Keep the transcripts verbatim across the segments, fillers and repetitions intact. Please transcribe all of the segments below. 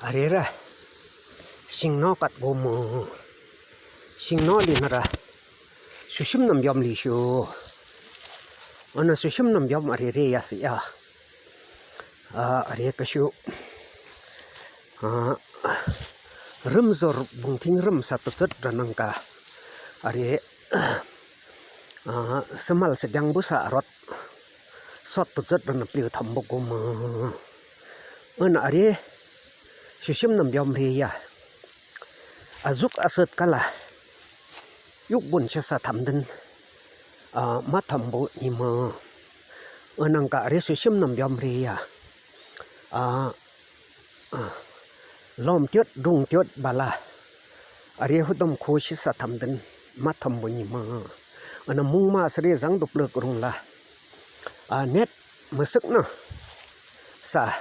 Arera, singno kat gumu. Singno linara. Sushim nam yom lishu. Ana sushim nam yom arere ya siya. Ah, are kashu. Ah, rum zor bungting rum sa tutsut ranangka. Are, ah, semal sedyang busa arot. Sot tutsut rana pliu thambu guma. Ana are, sushim nam yom re ya. Azuk asut kala. Yuk bun chesa thamdin. Ah, ma thambu nima. Anangka are sushim nam yom re ya. Ah, ah, lom tiot, dung tiot bala. Are hudom khushi sa thamdin. Ma thambu nima. Ana mung ma sri zang dupluk rung la. Ah, net masuk na. Sa,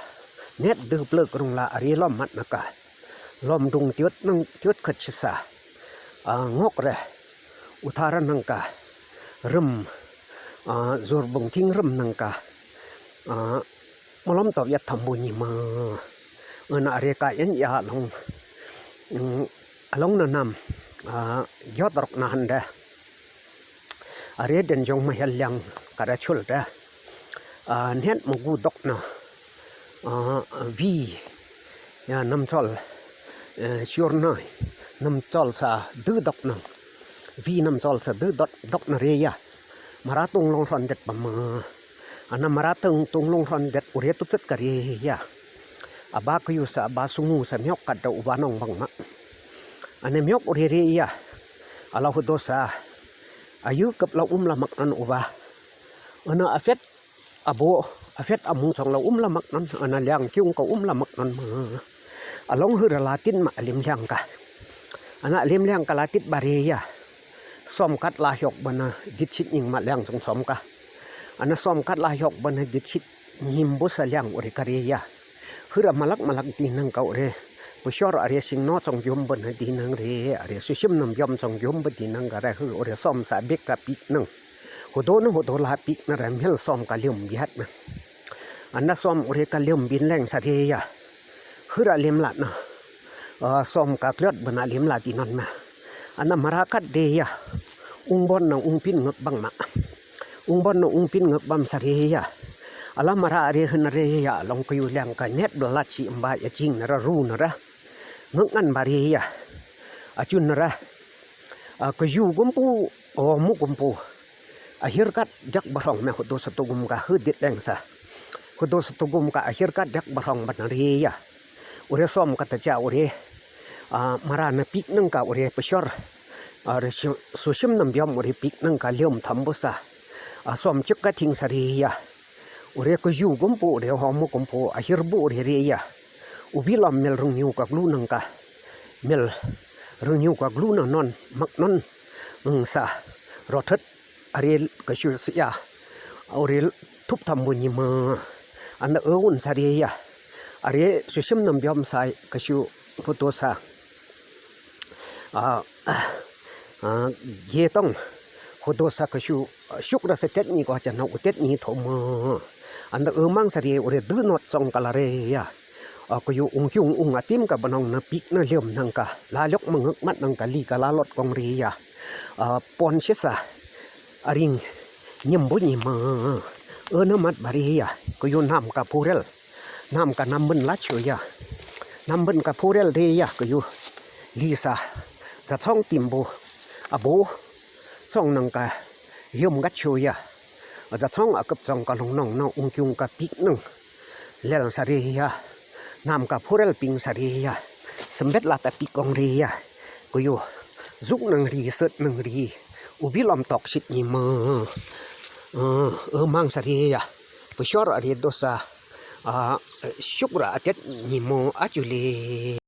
net dupluk rung la are lom mat naka. Lom dung tiot nang tiot khat chesa. Ah, ngok re. Utara nangka. Rum. Ah, zur bungting rum nangka. Ah, malom to yat thambu nima. Ana are ka yan ya along. Mm, along na nam. Ah, gyot rok na handa. Are den jong ma hel liang kara chul da. Ah, nhen mugu dok na. Ah, vi. Ya, namchol. Eh, sure na. Namchol sa du dok na. Vi namchol sa du dok, dok na re ya. Mara tung long ron det pa ma. Ana mara tung, tung long ron det ure tutsut ka re ya. Aba kuyu sa, aba sungu sa miok kada uba nong bang ma. Ana miok ure re ya. Ala hudo sa. Ayu kap la um la mak nan uba. Ana afet abo, afet amung chong la um la mak nan. Ana liang kiung ka um la mak nan ma. Along hura latin ma alim liang ka. Ana alim liang ka latit ba re ya. Som kat la hiok bana dit sit ning ma liang chong som ka. Ana som kat la hiok bana dit sit ning busa liang ure ka re ya. Hura malak malak di nang ka ure. Pushor are singno chong yum bana di nang re. Are sushim nam yom chong yum ba di nang ka re hu ure som sa bek ka pik nang. Hudo na hudo la pik na re mel som ka lium biat na. Ana som ure ka lium bin leng sa re ya. Hura lim la na. Ah, som ka kliot bana lim la di non ma. Ana mara kat de ya. Ung bon na ung pin ngak bang ma. Ung bon na ung pin ngak bam sa re ya. Ala mara re hena re ya. Long kuyu liang ka net bla la chi mba ya ching na ra ru na ra. Ngak ngan ba re ya. Achun na ra. Ah, kuyu gumpu, o mu gumpu. Ahir kat jak barong me hudo sa tugum ka hudit leng sa. Hudo sa tugum ka ahir kat jak barong bana re ya. Ure som ka ta cha ure. Ah, mara na pik nang ka ure pushor. Ah, re su-, sushim nam yom ure pik nang ka lium thambu sa. Ah, som chik ka ting sa re ya. Ure kuyu gumpu ure ho mu gumpu ahir bu ure re ya. Ubi lam mel rung yu ka glu nang ka. Mel rung yu ka glu na non mak non. Ung sa. Rotet. Are kashu siya. Are tup thambu nima. Ana eun sa re ya. Are sushim nam yom sa kashu hudo sa. Ah, ah, ge tong. Hudo sa kashu. Shuk ra sa tet ni ko cha na u tet ni tho ma. Ana emang sa re ure du not chong ka la re ya. Ah, kuyu ung kiung ung atim ka banong na pik na lium nang ka. La lok mangak mat nang ka li ka la lot kong re ya. Ah, pon shisa. Aring nyimbu nyima. Ena mat ba re ya. Kuyu nam ka purel. Nam ka nam ben la chu ya. Nam ben ka purel re ya kuyu. Lisa. Za chong timbu. Abo. Chong nang ka. Yum ga chu ya. Za chong akap chong ka long nong na ung kiung ka pik nang. Lel sa re ya. Nam ka purel ping sa re ya. Sembet la ta pik kong re ya. Kuyu. Zuk nang ri, set nang ri. Ubi lam tok sit ni ma. Ah, emang sa re ya. Pushor are dosa. Ah, shukra atet ni mo achule.